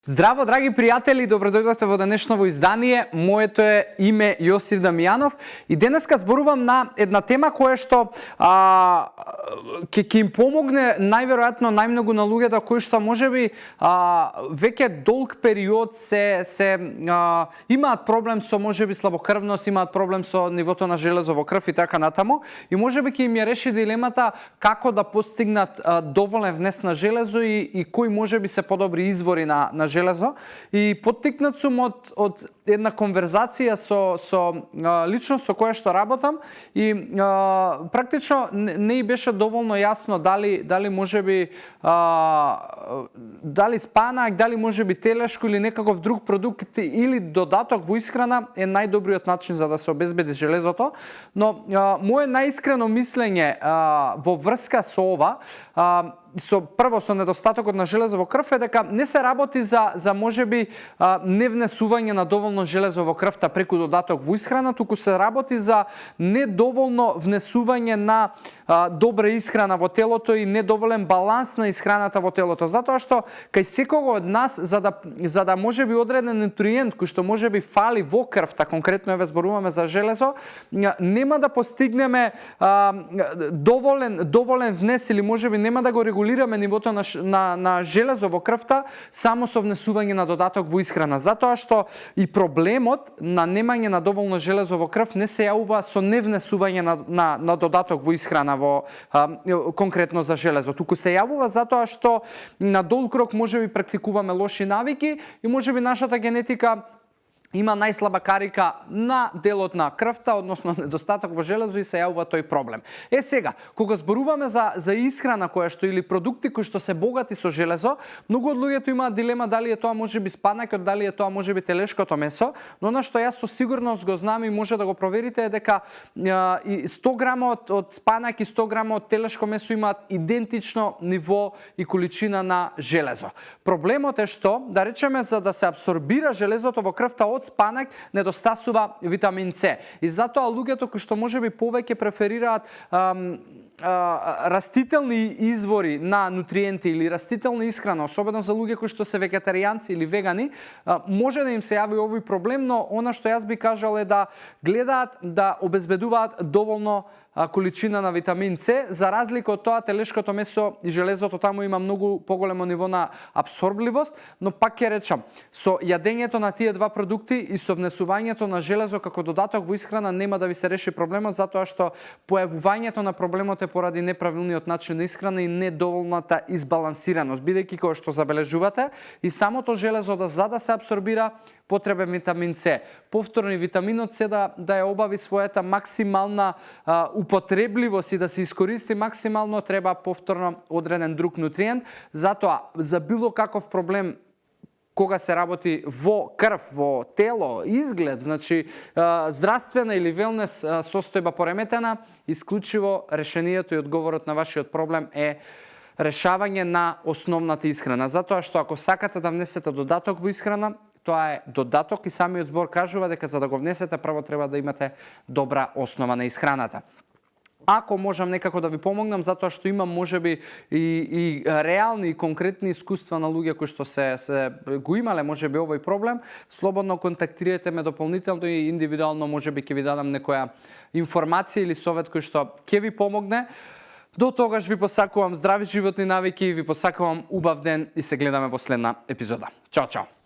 Здраво, драги пријатели, добродојдовте во денешново издание. Моето е име Јосиф Дамјанов и денеска зборувам на една тема која што ќе им помогне најверојатно најмногу на луѓето кои што можеби веќе долг период имаат проблем со можеби слабокрвност, имаат проблем со нивото на железо во крв и така натаму, и можеби ќе им ја реши дилемата како да постигнат доволен внес на железо и кои можеби се подобри извори на железо. И поттикнат сум од една конверзација со личност со која што работам и практично не беше доволно јасно дали можеби дали спанак, дали можеби телешко или некаков друг продукт или додаток во исхрана е најдобриот начин за да се обезбеди железото. Но моје најискрено мислење во врска со ова, прво со недостатокот на железо во крв, е дека не се работи за можеби невнесување на доволно железо во крвта преку додаток во исхрана, туку се работи за недоволно внесување на добра исхрана во телото и недоволен баланс на исхраната во телото. Затоа што кај секого од нас, за да можеби одреден нутриент кој што можеби фали во крвта, конкретно еве зборуваме за железо, нема да постигнеме доволен внес или можеби нема да го регулираме нивото на железо во крвта само со внесување на додаток во исхрана. Затоа што и проблемот на немање на доволно железо во крв не се јавува со невнесување на додаток во исхрана конкретно за железо, туку се јавува затоа што на долг рок можеби практикуваме лоши навики и можеби нашата генетика има најслаба карика на делот на крвта, односно недостаток во железо, и се јавува тој проблем. Сега, кога зборуваме за исхрана која што или продукти кои што се богати со железо, многу од луѓето имаат дилема дали е тоа можеби спанакот, дали е тоа можеби телешкото месо, но она што јас со сигурност го знам и може да го проверите е дека и 100 грамот од спанак и 100 грамот од телешко месо имаат идентично ниво и количина на железо. Проблемот е што, да речеме, за да се абсорбира железото во крвта од спанак, недостасува витамин С. И затоа луѓето кои што можеби повеќе преферираат растителни извори на нутриенти или растителна исхрана, особено за луѓе кои што се вегетаријанци или вегани, може да им се јави овој проблем, но она што јас би кажал е да гледаат да обезбедуваат доволно количина на витамин С, за разлика од тоа телешкото месо и железото таму има многу поголемо ниво на абсорбливост, но пак ќе речам, со јадењето на тие два продукти и со внесувањето на железо како додаток во исхрана нема да ви се реши проблемот, затоа што појавувањето на проблемот е поради неправилниот начин на исхрана и недоволната избалансираност, бидејќи кој што забележувате и самото железо за да се абсорбира потребен витамин С. Повторно и витаминот С да ја обави својата максимална употребливост и да се искористи максимално, треба повторно одреден друг нутриент. Затоа, за било каков проблем кога се работи во крв, во тело, изглед, значи здравствена или велнес состојба пореметена, исклучиво решението и одговорот на вашиот проблем е решавање на основната исхрана. Затоа што ако сакате да внесете додаток во исхрана, тоа е додаток и самиот збор кажува дека за да го внесете прво треба да имате добра основа на исхраната. Ако можам некако да ви помогнам, затоа што имам можеби и реални и конкретни искуства на луѓе кои што се го имале можеби овој проблем, слободно контактирате ме дополнително и индивидуално можеби ќе ви дадам некоја информација или совет кој што ќе ви помогне. До тогаш ви посакувам здрави животни навики, ви посакувам убав ден и се гледаме во следна епизода. Чао, чао!